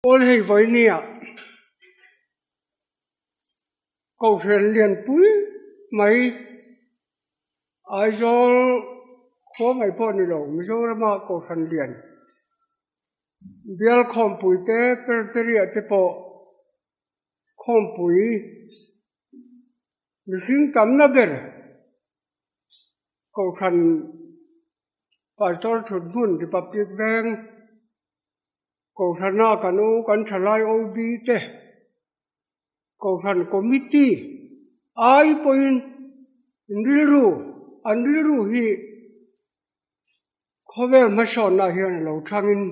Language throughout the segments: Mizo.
Pawl hei vawinia Kohhran lianpui mai Aizawl khua mai pawh ni lo Mizorama Kohhran lian bial khawmpui te Presbyterian te pawh khawmpui mihring tamna ber Kohhran Pastor thut hmun Republic Veng Kohhrana kan u kan thalai OB te Kohhran Committee ai pawhin in rilru an rilru hi khawvel hmasawnna hian a lo thangin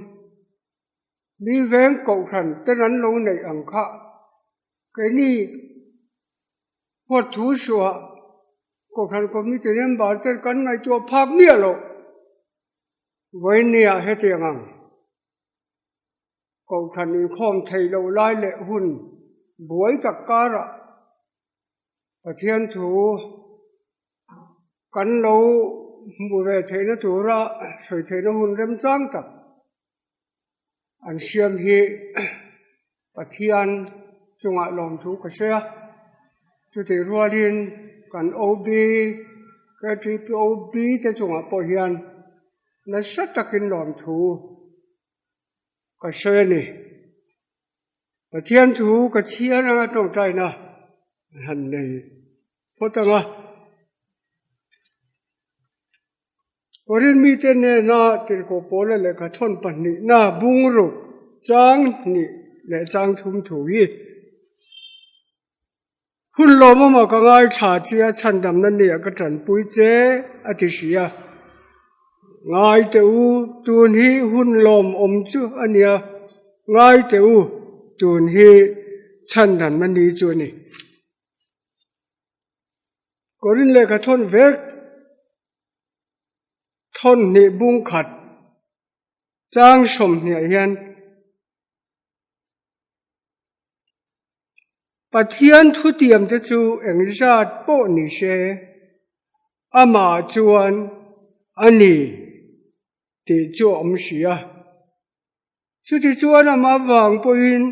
mi veng Kohhran ten an lo neih ang kha keini huat thu suah Kohhran Committee member ten kan ngaihtuah phak miah loh. Vawinia hetiang ang Kohhran inkhawm theih loh lai leh hun buai tak karah Pathian thu kan lo hmu ve theihna tura sawi theihna hun remchang tak an siam hi Pathian chungah lawmthu ka sawi a, chutih rualin kan OB, KTP OB te chungah pawh hian nasa takin lawmthu ka sawi a ni. Pathian thu ka chhiar anga tawngtaina an han nei phawt ang a. Korin mite hnena tirhkoh pawla lehkha thawn pahnihna bungruk chang hnih leh chang thum thu hi hun lawmawma ka ngaithla chia chhandamna nia ka tanpui che a ti si a. Ngai teh u, tun hi hun lawmawm chu a nia. Ngai teh u, tun hi chhandamna ni chu a ni. Korin lehkha thawn vek thawn hnih bung khat chang sawmhniah hian Pathian thutiam te chu engzat pawh ni se amah chuan a ni tih chu a awm si a. Chutichuan amah vang pawhin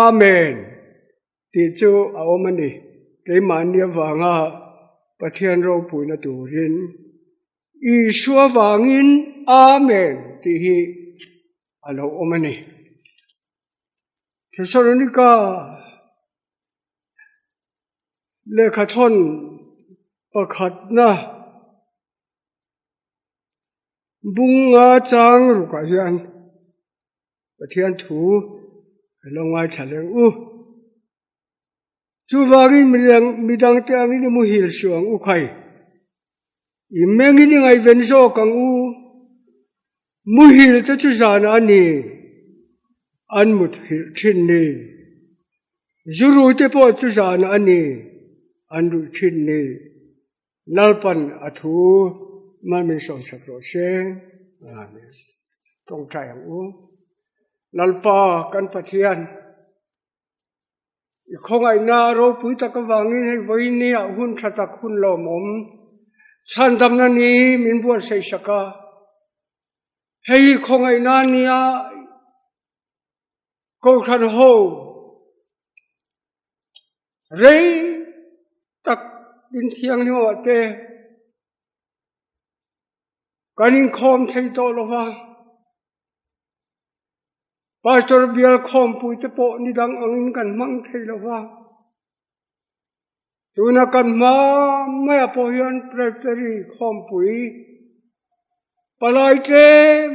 Amen tih chu a awm a ni. Keimahni avanga Pathian ropuina turin Isua vangin Amen tih hi a lo awm a ni. Thesalonika lehkhathawn pakhatna Bunga chang rukah hian Pathian thu ka lo ngaithla leng u. Chuvangin midangte angin i muhil suh ang u khai. I mengin i ngaihven zawk ang u. Muhil te chu zanah a ni, an mut hilh thin ni. Zurui te pawh chu zanah a ni, an ruih thin ni. Lalpan a thu mal min sawm sak rawh se. Amen. Tawngtai ang u. Lalpa kan Pathian, i khawngaihna ropui tak avangin hei vawiin ah hun tha tak hun lawmawm chhandamna ni min buatsaih sak a. Hei hi khawngaihna nia Kohhran ho rei tak in thianghlim ah te kan inkhawm thei tawh lo va, Pastor bial khawmpui te pawh ni dang angin kan hmang thei lo va, tuna kan hma maiah pawh hian Presbytery khawmpui palai tlem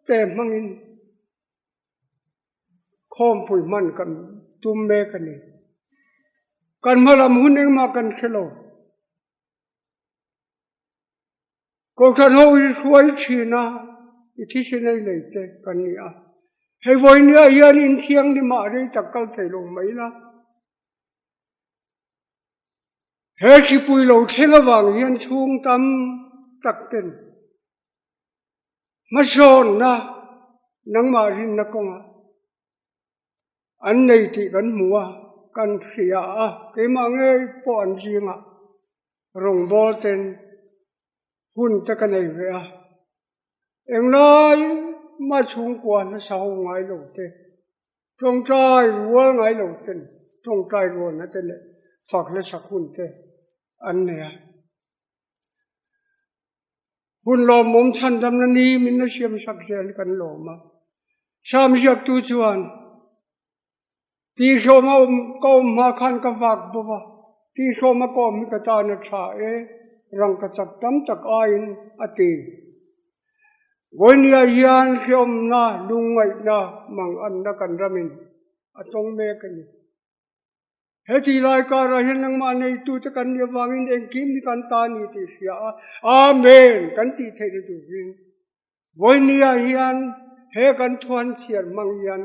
te hmangin Khawmpui hman kan tum mek a ni. Kan hmalam hun engmah kan hre lo. Kohhran ho hi hruai thin a, i thisen ei lei te kan ni a. Hei vawinia hian in thianghlim ah rei tak kal thei lo mai la. He hripui lo thleng avang hian chhung tam tak ten Hmasawnna nangmah rinna kawngah an nei tih kan hmu a, kan hria a, keimah ngei pawh an zingah rawngbâwl ten hun te ka nei ve a, englai mah chhungkua hmasa ho ngai lo te. Tawngtai rual ngai lo ten tawngtai rualna te leh fak hla sak hun te an nei a. Hun lawmawm chhandamna ni min la siam sak zel kan lawm a. Sam ziaktu chuan Tihlawm a awm ka awm hma khan ka vak bawk a, tihlawm a ka awm hi ka tan a tha e, rangka chak tam tak aiin a ti. Vawinia hian hrehawmna, lungngaihna, manganna kan ramin a tawng mek a ni. He ti lai karah hian nangmah neitute kan nih avangin engkim hi kan ta a ni tih hria a, Amen kan tih theihna turin Vawinia hian he kan thuan chhiar hmang hian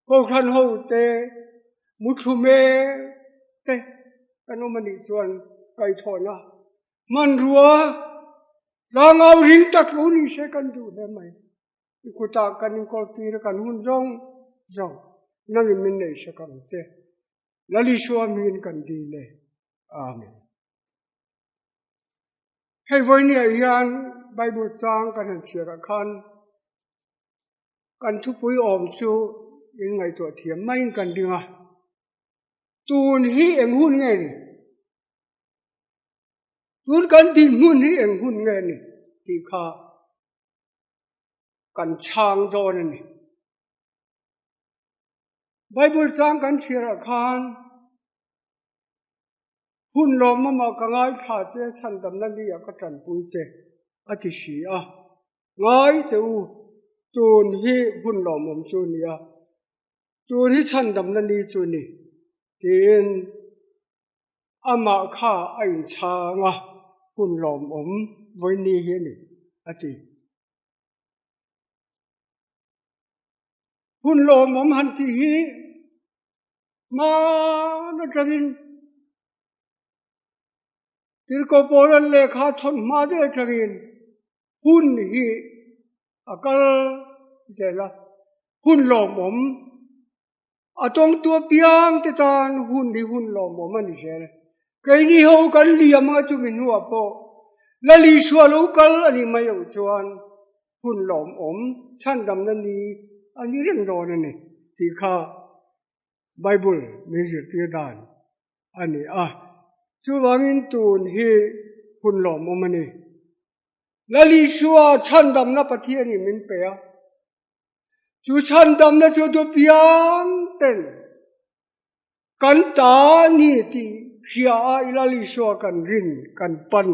Kohhran hote muthlu mek te kan awm a nih chuan kaihthawhna hmanrua tlangau ring tak lo ni se kan duh hle mai. I kutah kan inkawl tir a kan hun zawng zawng nangin min neih sak ang che. Lal Isua hmingin kan dil e. Amen. Hei vawinia hian Bible chang kan han chhiarah khan kan thupui awm chu in ngaihtuah thiam maiin kan ring a. Tun hi eng hun nge ni? Tun kan dinhmun hi eng hun nge ni tih kha kan chhang dawn a ni. Bible chang kan chhiarah khan Hun lawmawmah ka ngaithla che, chhandamna ni ah ka tanpui che, a ti si a. Ngai che u, tun hi hun lawmawm chu a ni a, tun hi chhandamna ni chu a ni, tiin amah kha a inchhang a, hun lawmawm vawiin ni hi a ni, a ti. Hun lawmawm han tih hi Hman atangin Tirhkoh Paula'n lehkha thawn hma deuh atangin hun hi a kal zel a, hun lawmawm a tawngtu apiang te tan hun hi hun lawmawm a ni zel. Keini ho kan liam anga chumi hnuah pawh Lal Isua lo kal a nih mai loh chuan hun lawmawm chhandamna ni a ni reng dawn a ni tih kha Bible min zirtir dan a ni a. Chuvangin tun hi hun lawmawm a ni. Lal Isua chhandamna Pathianin min pe a. Chu chhandamna chu dupiang ten kan ta ni tih hria a i Lal Isua kan rin kan pan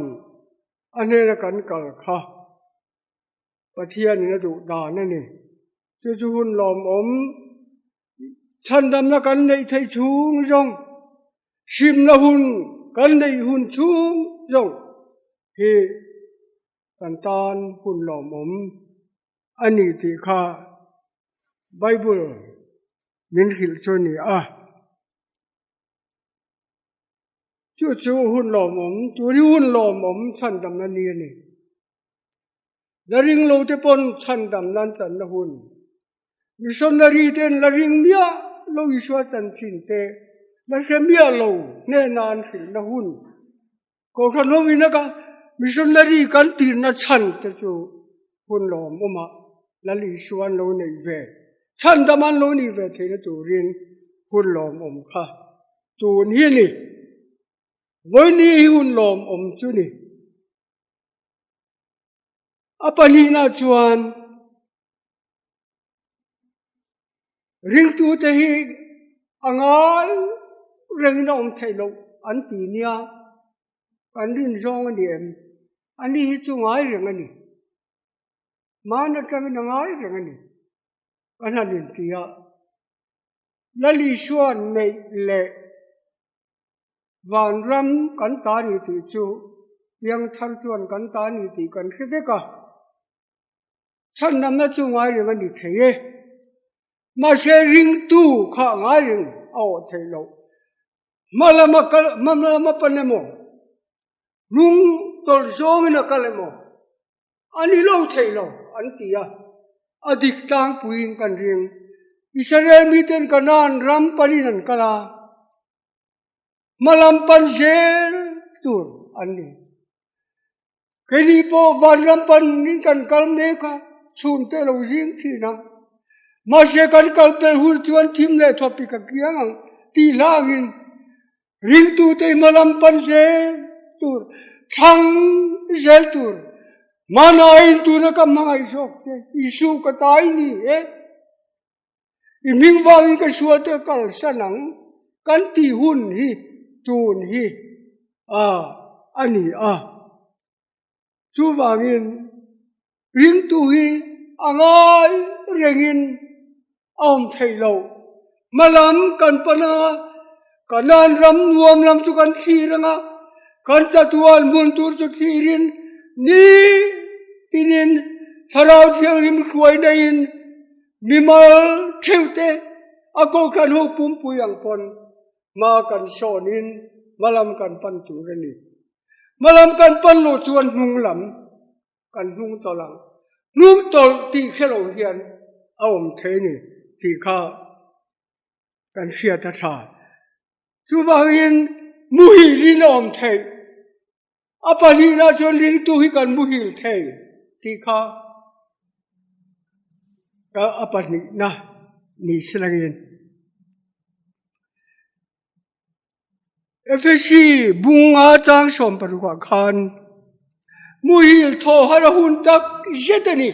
a hnena kan kal kha Pathianin a duh dan a ni. Chu chu hun lawmawm chhandamna kan neih theih chhung zawng, hrimna hun kan neih hun chhung zawng hi kan tan hun lawmawm a ni tih kha Bible min hrilh chu a ni a. Chu chu hun lawmawm, tun hi hun lawmawm chhandamna ni a ni. La ring lo te pawn chhandam nan channa hun. Missionary ten la ring miah lo Isua chanchin te la hre miah lo hnena an hrilhna hun. Kohhran ho in aka missionary kan tirna chhan te chu hun lawmawm ah Lal Isua an lo neih ve, chhandam an lo nih ve theihna turin hun lawmawm kha tun hi a ni. Vawiini hi hun lawmawm chu ni. A pahnihna chuan ringtute hi a ngai rengin a awm theih loh an ti nia, kan rin zawng a ni em? Ani hi chu ngai reng a ni. Hmaan atangin a ngai reng a ni. Kan han inti a, Lal Isua neih leh Vanram kan ta ni tih chu piangthar chuan kan ta ni tih kan hre vek a, chhandamna chu ngai reng a ni thei e. Mahse ringtu kha ngai reng a awh theih loh. Hma lama kal, hma lama pan emaw, hnung tawlh zawngin a kal emaw, a ni lo thei lo an ti a, a dik tlangpuiin kan ring. Israel miten Kanaan ram panin an kal a. Hmalam pan zel tur an ni. Keini pawh vanram panin kan kal mek a, chhungte lo zing thin a. Mahse kan kal pel hun chuan thim leh thawpik a kiang ang tih hlangin ringtute i hmalam pan zel tur, thlang zel tur, hmanaiin tuna ka hmangaih zawk che, Isu ka tai ni e. I hming vangin ka sualte kalsan ang kan tih hun hi tun hi a a ni a. Chuvangin ringtu hi a ngai rengin a awm theih loh. Hmalam kan pan anga Kanaan ram nuam lam chu kan thlir anga kan chatuan hmun tur chu thlirin ni tinin Thlarau Thianghlim hruai neiin mimal theuh te a kohhran ho pumpui ang pawn hma kan sawnin hmalam kan pan tur a ni. Hmalam kan pan loh chuan hnung lam kan hnung tawlh ang. Hnung tawlh tih hre lo hian a awm thei a ni tih kha kan hriat a tha. Chuvangin muhilin a awm theih. A pahnihna chuan ringtu hi kan muhil thei tih kha a pahnihna ni silangin. Efesi bunga chang 16 ah khan muhil thaw har a hun tak zet a ni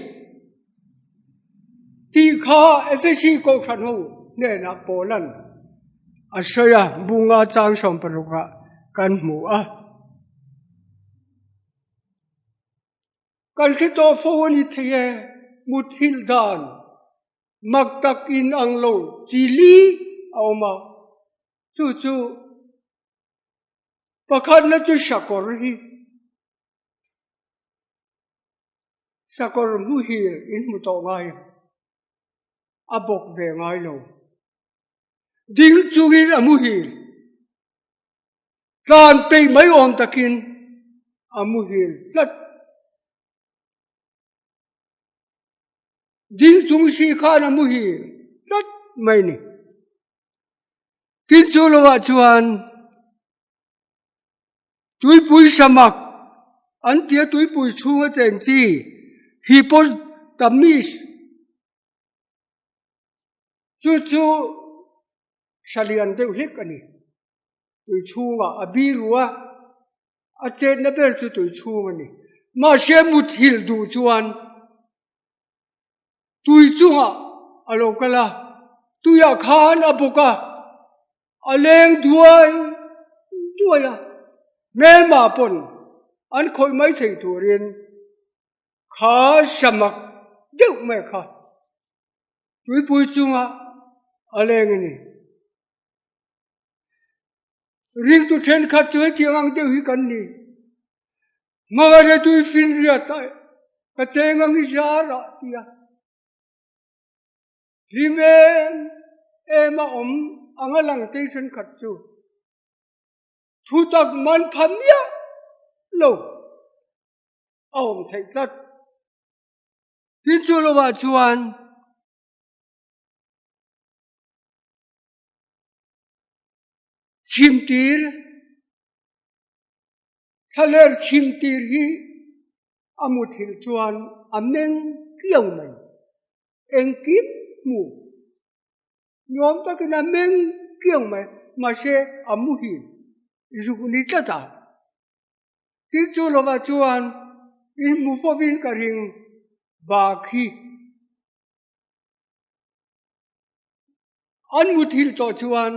tih kha Efesi kohhran ho hnenah Paula'n a sawi a, bunga chang 16 ah kan hmu a. Kan hre tawh fo a ni thei e, muthilh dan mak tak in ang lo chi li a awm a, chu chu pakhatna chu sakawr hi, sakawr muhil in hmu tawh ngai a, a bawk ve ngai lo, ding chungin a muhil. Tlan peih mai awm takin a muhil tlat. Ding chung si khan a muhil tlat mai ni. Tin chu lovah chuan tuipui samak an tia tuipui chhunga cheng chi hippopotamus chu chu Hra lian deuh hlek a ni. Tui chhungah a biru a, a chetna ber chu tui chhung a ni. Mahse muthilh duh chuan tui chungah a lo kal a, tuiah khan a bawk a, a leng duai duai a, hmelma pawn an khawih mai thei turin kha samak deuh mai kha Tuipui chunga a leng a ni. Ringtu thenkhat chu hetiang ang deuh hi kan ni. Hmangaihna tui finriat ah ka cheng ang i zar ah tia hlim em em a awm anga lang tei thenkhat chu thutak man pha miah lo a awm theih tlat. Tin chu lovah chuan chhimtir, thlaler chhimtir hi a muthilh chuan a meng kiau mai, engkim hmu nuam takin a meng kiau mai, mahse a muhil zuk ni tlat a. Tin chu lovah chuan in hmu fovin ka ring bak hi. An muthilh tawh chuan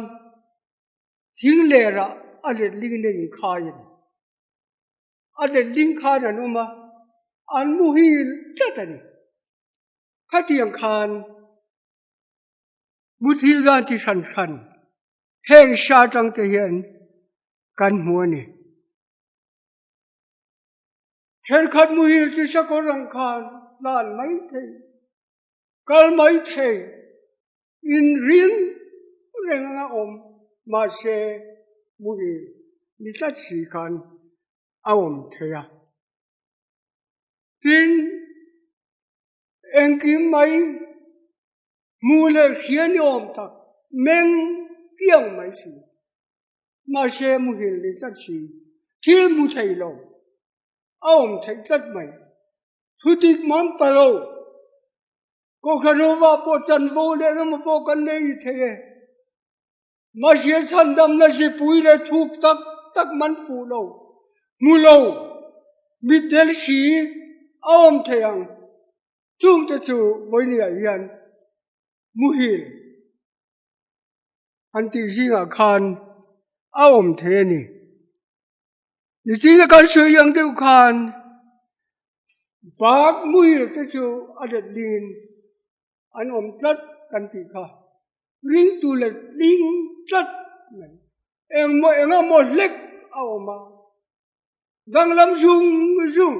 thing lerah a letling nen inkhai a ni. A letling khan an awm a, an muhil tlat a ni. Khatiang khan muthilh dan chi hran hran heng hra tangte hian kan hmu a ni. Thenkhat muhil chu sakawr ang khan tlan mai thei, kal mai thei, inring reng anga awm mahse muhil ni tlat si khan a awm thei a. Tin, engkim mai hmu leh hria ni awm tak meng kiang mai si. Mahse muhil ni tlat si, thil hmu thei lo, a awm theih tlat mai. Thudik mam pa lo. Kohhran hovah pawh chanvo leh engemaw pawh kan nei ni thei e. Mahse chhandamna zipui leh thuk tak tak man fuh lo, hmu lo, mitdel si a awm thei ang. Chungte chu vawinia hian muhil an tih zingah khan a awm thei a ni. Nichina kan sawi ang deuh khan bak muhil te chu a let lingin an awm tlat kan tih kha ringtu let ling tlat mai. Engmaw engemaw hlek a awm a, danglam zung zung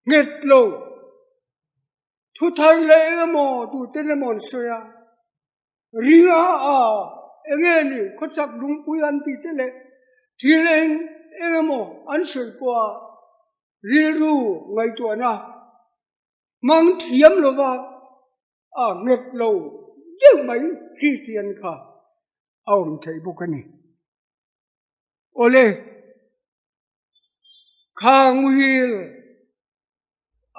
nghet lo thu thar leh engemaw tuten emaw an sawi a, ring a a enge ni khawchak lungpui an tih te leh thil eng engemaw an sawi pawh a rilru ngaihtuahna hmang thiam lova a nghet lo deuh mai Kristian kha a awm theih bawk a ni. Awle. Kha muhil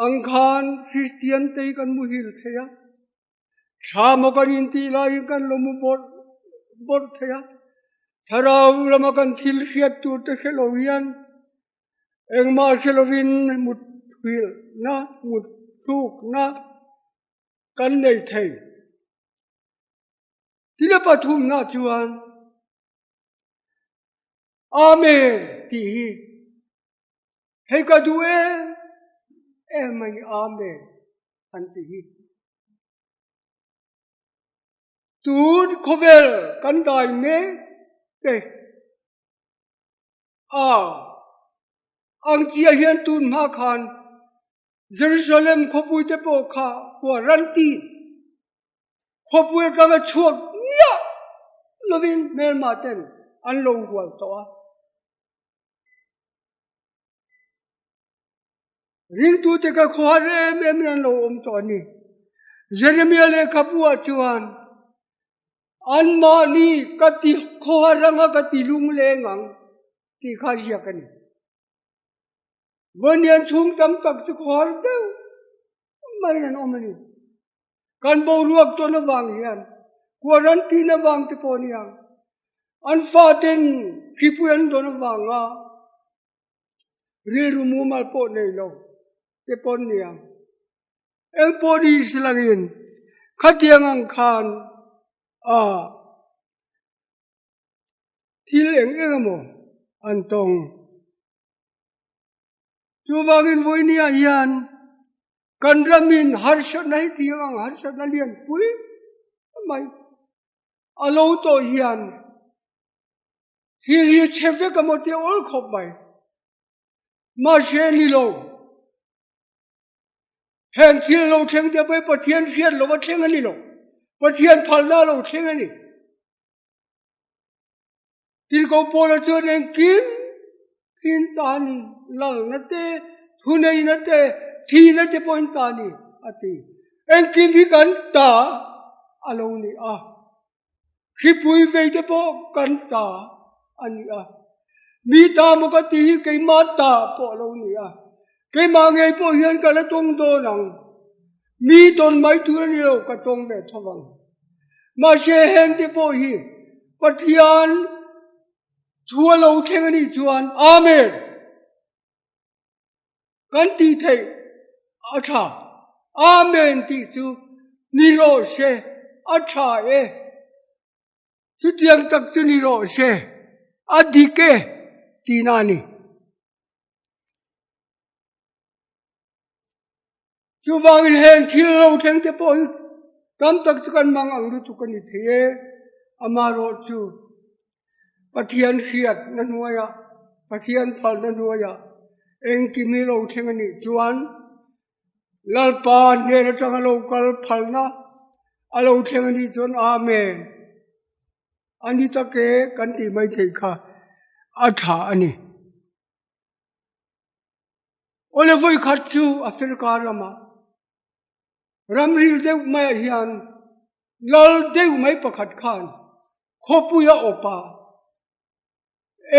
ang khan Kristian te hi kan muhil thei a, tha maw kan intih laiin kan lo mu bawrh bawrh thei a, thlarau lama kan thil hriat tur te hre lo hian engmah hre lovin mut hrilhna, mut thlukna kan nei thei. Thil a pathumna chuan Amen tih hi hei ka duh em em a ni Amen an ti hi. Tun khawvel kan dai mek te a ang chiah hian tun hma khan Jerusalem khawpui te pawh kha quarantine khawpui atanga chhuak miah lovin hmelma ten an lo hual tawh a. Ringtute kha khawhar em em in an lo awm tawh a ni. Jeremia lehkhabu ah chuan anmahni ka ti khawhar anga ka ti lungleng ang tih kha ziak a ni. Vawnian chhung tam tak chu khawhar deuh maiin an awm a ni. Kan boruak tawn avang hian quarantine avang te pawh a ni ang. An faten hripui an dawn avanga rilru mumal pawh nei lo te pawh an ni ang. Eng pawh ni silangin khatiang ang khan a Thil eng eng emaw an tawng. Chuvangin vawinia hian kan ramin harsatna hi tiang ang harsatna lianpui mai a lo tawh hian thil hi chhe vek emaw tih a awl khawp mai. Mahse ni lo. Heng thil lo thleng te pawh hi Pathian hriat lova thleng a ni lo. Pathian phalna lo thleng a ni. Tirhkoh Paula chuan engkim in ta a ni, lalna te, thuneihna te, thihna te pawh in ta a ni, a ti. Engkim hi kan ta a lo ni a. Hripui vei te pawh kan ta a ni a. Mi ta maw ka tih hi keimah ta pawh a lo ni a. Keimah ngei pawh hian ka la tawng dawn ang. Mi tawn mai tur a ni lo, ka tawng ve tho vang. Mahse heng te pawh hi Pathian thu a lo thleng a nih chuan Amen! Kan tih theih a tha. Amen tih chu ni rawh se, a tha e. Chutiang tak chu ni rawh se, a dik e tihna a ni. Chuvangin heng thil lo thleng te pawh hi tam tak chu kan mang ang lutuk a ni thei e. Amaherawhchu Pathian hriatna hnuaiah, Pathian phalna hnuaiah engkim hi lo thleng a nih chuan Lalpa hnen atanga lo kal phalna a lo thleng a nih chuan Amen a ni tak e kan tih mai theih kha a tha a ni. Awle vawikhat chu Africa ramah ramril deuh maiah hian lal deuh mai pakhat khan khawpui a awp a,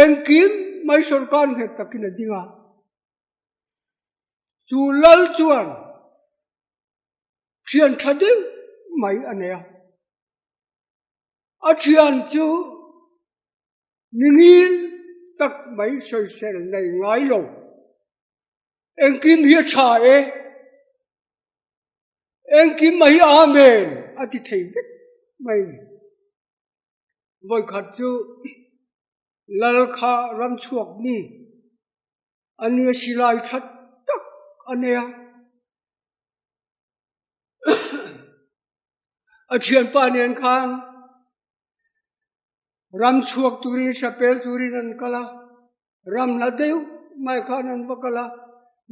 engkim mai sawrkar nghet takin a ding a. Chu lal chuan. Thian tha deuh mai a nei a. A thian chu mi ngil tak mai sawisel nei ngai lo. Engkim hi a tha e. Engkim mai hi Amen a ti thei vek mai ni. Vawikhat chu Lal kha ram chhuak mi a nia silai tha tak a nei a. A thianpa nen khan ram chhuak turin sapel turin an kal a, ram hla deuh mai khan an va kal a,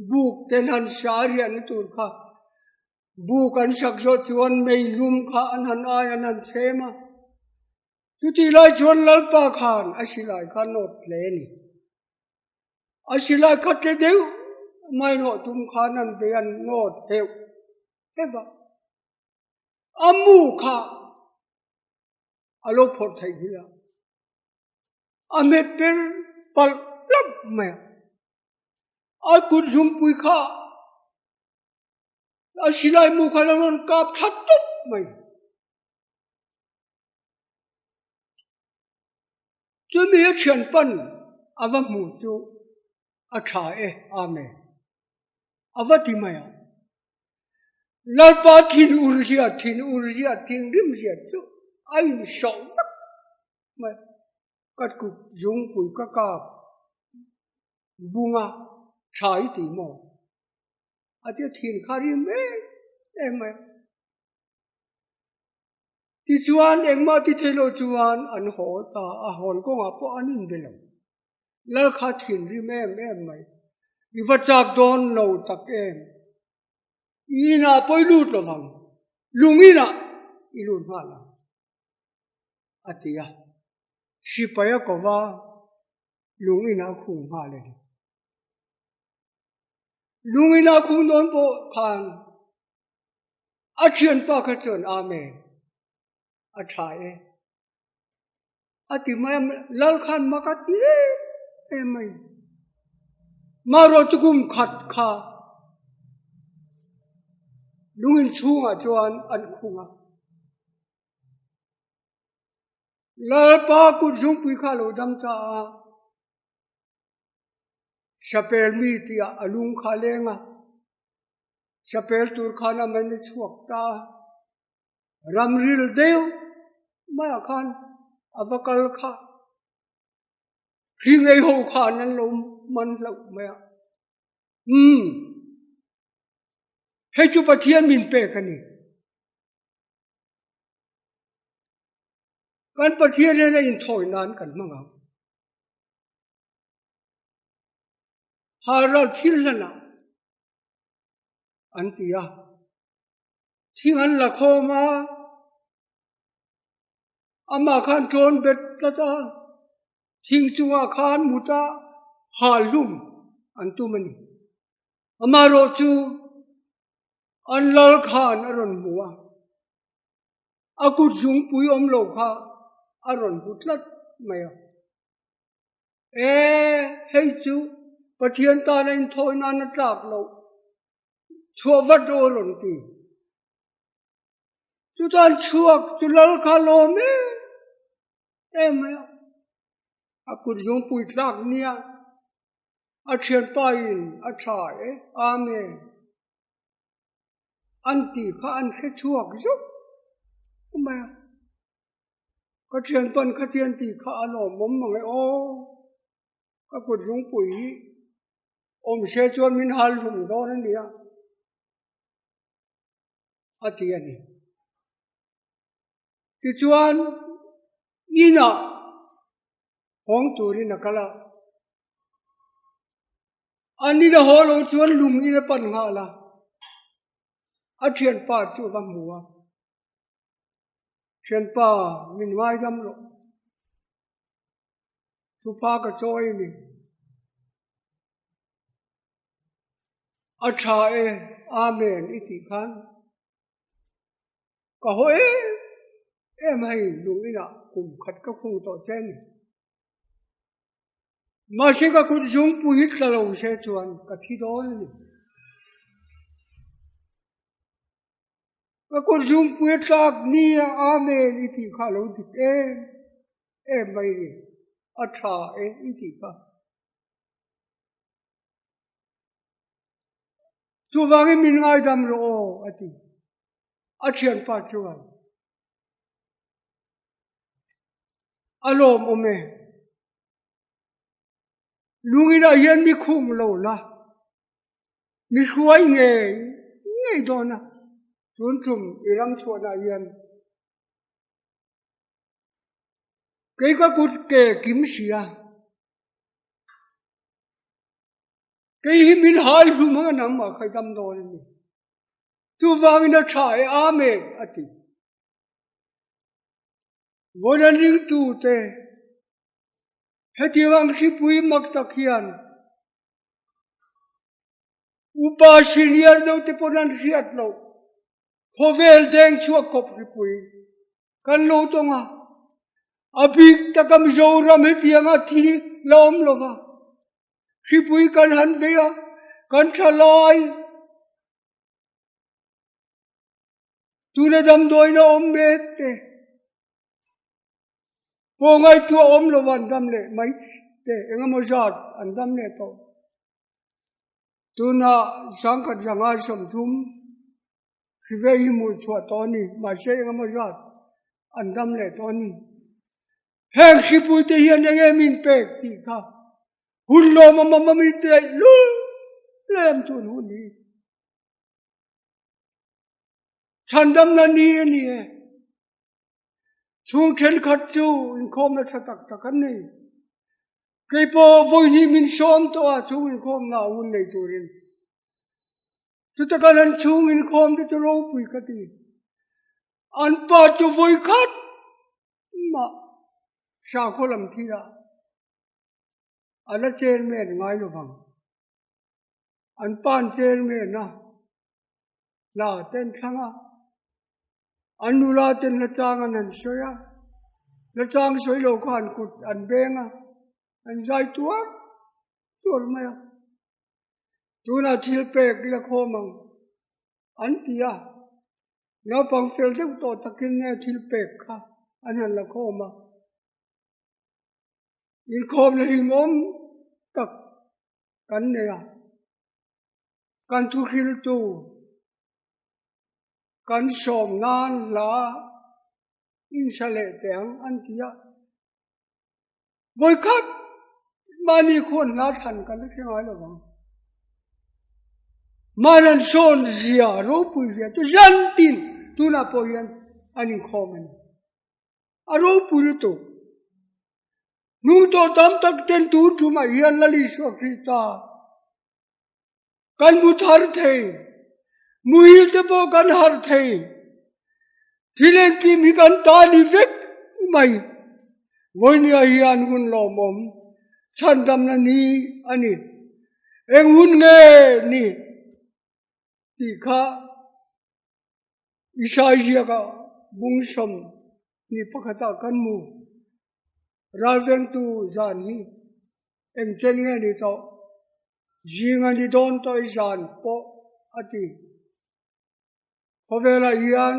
buk ten han sa riahna tur kha buk an sak zawh chuan mei lum kha an han ai an han chhem a, chutih lai chuan Lalpa khan a silai kha nawt hle a ni. A silai kha tle deuh mai nawh tum khan an bei an nawt heuh heuh a, a mu kha a lo phawrh theih nghilh a, a hmet per palh hlauh mai a, a kut zungpui kha a silai mu kha a rawn kap thla tawp mai. Chumi a thian pan a va hmu chu a tha e, Amen. A va ti mai a. Lalpa thin ur zia, thin ur zia, thinrim zia chu a insawh vek mai. Ka kut zungpui ka kap bung a, tha i ti maw? A tia thin kha rim em em mai. Tichuan engmah ti thei lo chuan an haw ta a, hawn kawngah pawh an inbe lo. Lal kha thinrim em em mai. I va chak dawn lo tak em? I inah pawh i lut lo vang, lung inah i lut nghal ang, a ti a. Sipai a ko va, lung inah a khung nghal a ni. Lung inah a khung dawn pawh khan A thianpa kha chuan Amen, a tha e, a ti mai a, Lal khan mak a ti em em mai. Marawh chu kum khat kha lungin chhungah chuan an khung a. Lalpa kut zungpui kha a lo dam ta a, Sapel mi tihah a lung kha a leng a. Chapel tur khan a man a chhuak ta a, ramril deuh maiah khan a va kal kha. Hri ngei ho khan an lo man hlauh mai a. Umm, hei chu Pathian min pek a ni. Kan Pathian hian a inthawi nan kan hmang ang. Halral thil hlanah an ti a, thing an la khawm a, amah khan ṭawn bet tlat a, thing chungah khan mut a hal hlum an tum a ni. Amaherawh chu an lal khan a rawn hmu a, a kut zungpui awm lo kha a rawn hmu tlat mai a. E, hei chu Pathian tana inthawi nan a tlak loh chhuah vat rawh a rawn ti. Chutan chhuak chu lal kha lawm em em mai a, a kut zungpui tlak nia a thianpa in a tha e, Amen. An tih kha an hre chhuak zuk mai a. Ka thianpan khatian tih kha a lawmawm mang e aw, ka kut zungpui hi awm se chuan min hal hlum dawn a nia, a ti a ni. Tichuan inah hawng turin a kal a, an in a haw lo chuan lung in a pan nghal a, a thianpa chu a va hmu a. Thianpa, min ngaidam rawh. Thupa ka chawi a ni. A tha e, Amen i tih khan ka haw em em hei lung inah kum khat ka khung tawh che a ni. Mahse ka kut zungpui hi tla lo se chuan ka thi dawn a ni. Ka kut zungpui a tlak ni a Amen i tih kha a lo dik em em mai ni. A tha e i tih kha. Chuvangin min ngaidam rawh aw a ti. A thianpa chuan a lawmawm e. Lunginah hian mi khum lo la, mi hruai ngei ngei dawn a, tun tum i ram chhuahna hian kei ka kut ke kim si a, kei hi min hal hlum ang a nangmah kha i dam dawn a ni. Chuvangin a tha e, Amen a ti. Vawiin ringtute hetiang ang hripui mak tak hian upa senior deuh te pawn an hriat loh khawvel deng chhuak khawp hripui kan lo tawng a, a bik taka Mizoram hetianga thi la awm lova hripui kan han vei a, kan thalai Tuna damdawiin a awm mek te pawh ngaihtuah awm lo an dam leh mai te eng emaw zat an dam leh tawh. Tuna sangkhat zanga 30 hri ve hi hmuh chhuah tawh a ni, mahse eng emaw zat an dam leh tawh a ni. Heng hripui te hian eng nge min pek tih kha hun lawmawm a mami te lul lem tun hun hi. Chhandamna ni a ni e. Chhung thenkhat chu inkhawmna tha tak tak an nei. Kei pawh vawihnih min sawm tawh a chhung inkhawmna a hun nei turin. Chuta kan an chhung inkhawm te chu ropui ka ti. An pa chu vawikhat mah sakhaw lam thilah a la chairman ngai lovang. An pan chairman a hla te an thlang a, an nula ten hla chang an han sawi a, hla chang sawi lo kha an kut an beng a, an zai tuar tuar mai a. Tunah thil pek la khawm ang an ti a, naupang fel deuh tawh takin nge thil pek kha an han la khawm a. Inkhawmna hlimawm tak kan nei a, kan thuhriltu kan sawm nan hla insa leh teh ang an ti a. Vawikhat mahni khuan hla thlan kan la hre ngai lo vang. Mahni sawn zia ropui zia chu zantin tunah pawh hian an inkhawm a ni. A ropui lutuk. Nung tawh tam tak ten tun thumah hian Lal Isua Krista kan mu thar thei, muhil te pawh kan harh thei. Thil engkim hi kan ta ni vek mai. Vawinia hian hun lawmawm chhandamna ni a ni. Eng hun nge ni tih kha Isai ziakah bung 21 ah kan hmu. Ralvengtu zan hi eng chen nge ni tawh? Zing a ni dawn tawh i zan pawh a ti. Khawvelah hian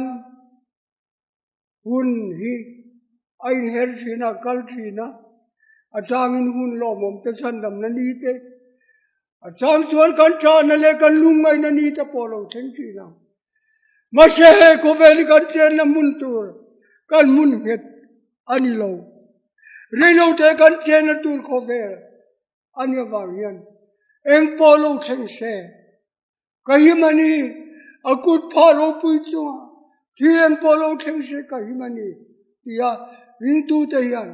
hun hi a inher thin a, kal thin a, a changin hun lawmawm te chhandamna ni te, a chang chuan kan ṭahna leh kan lungngaihna ni te pawh lo thleng thin a. Mahse he khawvel hi kan chenna hmun tur kan hmun nghet a ni lo. Reilote kan chenna tur khawvel a ni avang hian eng pawh lo thleng se. Ka him a ni, a kut phah ropui chungah thil eng pawh lo thleng se ka him a ni, tia ringtute hian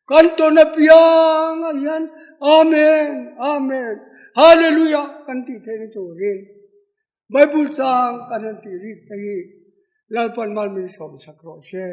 kan tawn apiangah hian Amen, Amen, Hallelujah kan tih theihna turin Bible chang kan han tih rik te hi Lalpan mal min sawmsak rawh se.